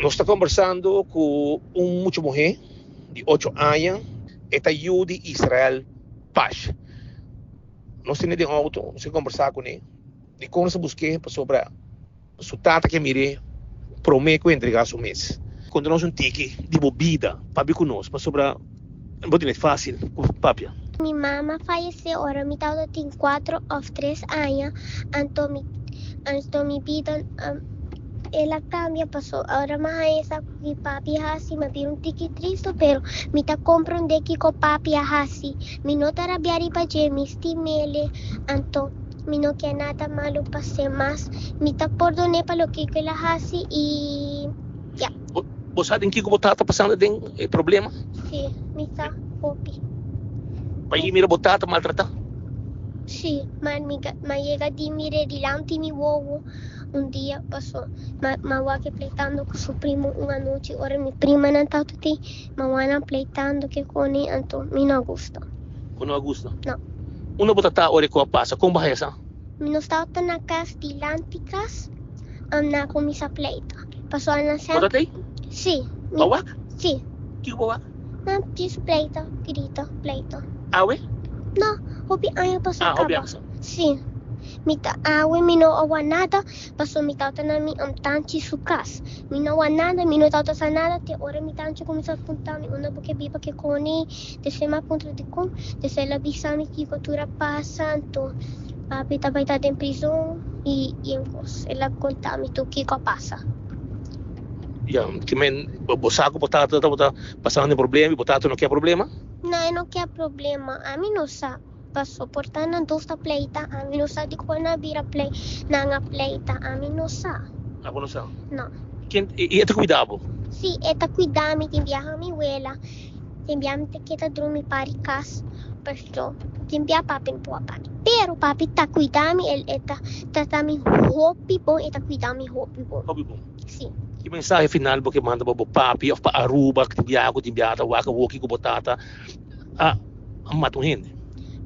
Nos ta kombersando ku un mucha muhé di ocho aña, e ta yu di Israel Pash. Nos tene den outo, nos a kombersá kuné dikon nos a busk'é pasobra su tata ke mir'é promé ku entregá su mes. Konta nos un tiki di bo bida, papia ku nos pasobra bo tene fásil ku papia. Mi mama fayesé ora mi tabata tin kuater òf tres aña, anto mi anto mi bida el a kambia paso ora mi a haña sa ku mi papi hasi mi a bira un tiki tristu pero mi ta komprondé kiko papi a hasi mi no ta rabia riba dje mi stim'el anto mi no ke nada malu pas'é mas mi ta pordon'é pa loke ku el a hasi i ya. Bo sa den kiko bo tata pasando den e problema? Sí, mi sa hopi. Pa i mira bo tata maltratá? Sí, ma mi a yega di mir'é dilanti mi wowo un dia paso. M'a wak e pleitando ku su primo un anochi ora mi primanan tabata tin. M'a wak nan pleitando ke koni anto mi no a gusta. Bo no a gusta? No. Unda bo ta ta ora ku a pasa? Kon bo haya sa? Mi no tabata na kas dilanti kas. Nan a kuminsá pleita. Paso nan Bo ta tei? Sí. Bo a wak? Sí. Kiko bo a wak? Nan djis pleita, grita, pleita. Awe? No, hopi aña pasá Ah, hopi kaba. aña pasá. Sí. Mi ta awe mi no a wak nada, paso mi tabata na mi tanchi su kas. Mi no a wak nada, mi no tabata sa nada te ora mi tanchi kuminsá punta mi unda bo ke biba ke koni. Despues mi a puntra dikon, despues el a bisa mi kiko tur a pasa, anto papi ta bai ta den prizon i yen kos. El a konta mi tur kiko a pasa. Ya, ki men bo sa ku bo tata tabata pasando den problema i bo tata no ke problema? No, e no ke problema. Ami no sa. Paso por ta nan dos ta pleita, ami no sa dikon nan a bira plei, nan a pleita, ami no sa. Abo no sa? No. Ken, i e ta kuida bo? Si, e ta kuida mi, tin biaha mi wela, tin biaha mi ta keda drumi pari kas, paso tin biaha papi no por a papi. Pero papi ta kuida mi, el e ta trata mi hopi bon, e ta kuida mi hopi bon. Hopi bon? Si. Ki mensahe final bo ke manda pa bo papi of pa Aruba, tin biaha ku tin biaha ta wak awoki ku bo tata a mata un hende?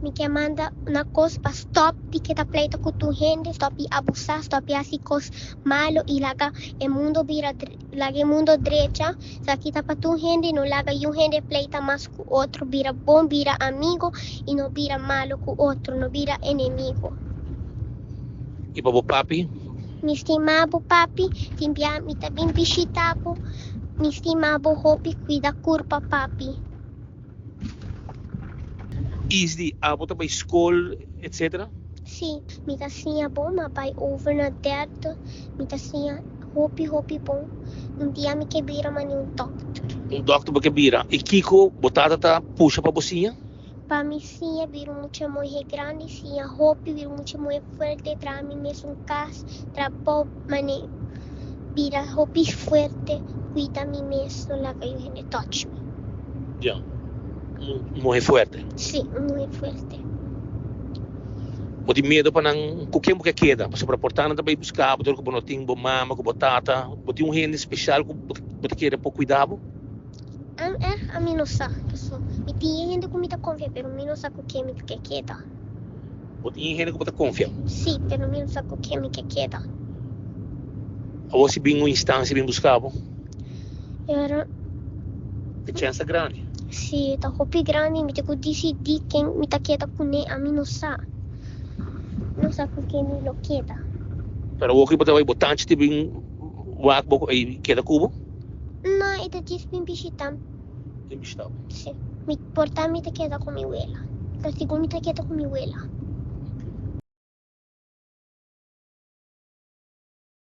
Mi ke manda una kos pa stop di keda pleita ku tur hende, stop di abusá, stop di hasi kos malo i laga e mundo bira laga e mundo drecha. Esaki ta pa tur hende, no laga yun hende pleita mas ku otro, bira bon, bira amigo i no bira malo ku otro, no bira enemigo. I pa bo papi? Mi stima bo papi, tin bia mi ta bin bishita bo, mi stima bo hopi, kuida kurpa papi. Isdi, abo ta bai skol etc. Sí, mi ta siña bon, m'a bai over na derde, mi ta siña hopi hopi bon, un dia mi ke bira mane un dòkter. Un dòkter bo ke bira, i kiko bo tata ta pusha pa bo siña? Pa mi siña bira un mucha muhé grandi, siña hopi, bira un mucha muhé fuerte, traha mi mes un kas, trabou, mane bira hopi fuerte, kuida mi mes, no laga yu hende touch mi. Ya, un muhé fuerte. Sí, un muhé fuerte. Bo tin miedo pa nan, ku ken bo ke keda? Pasobra por ta nan ta bai buska bo dor ku bo no tin bo mama ku bo tata. Bo tin un hende speshal ku bo ta kere por kuida bo? Erg ami no sa, paso mi tin e hende ku mi ta konfia pero mi no sa ku ken mi ta ke keda. Bo tin e hende ku bo ta konfia? Sí, pero mi no sa ku ken mi ke keda. Awor si bin un instansia bin buska bo? Era. E chèns ta grandi? Sí, ta hopi grandi. Mi tin ku disidí ken mi ta keda kuné. Ami no sa. No sa ku ken mi lo keda. Pero awor ku bo ta bai bo tanchi ta bin wak bo i keda ku bo? No, e ta djis bin bishitá mi. Bin bishitá bo? Sí. Mi por ta mi ta keda ku mi wela. Ta sigur mi ta keda ku mi wela.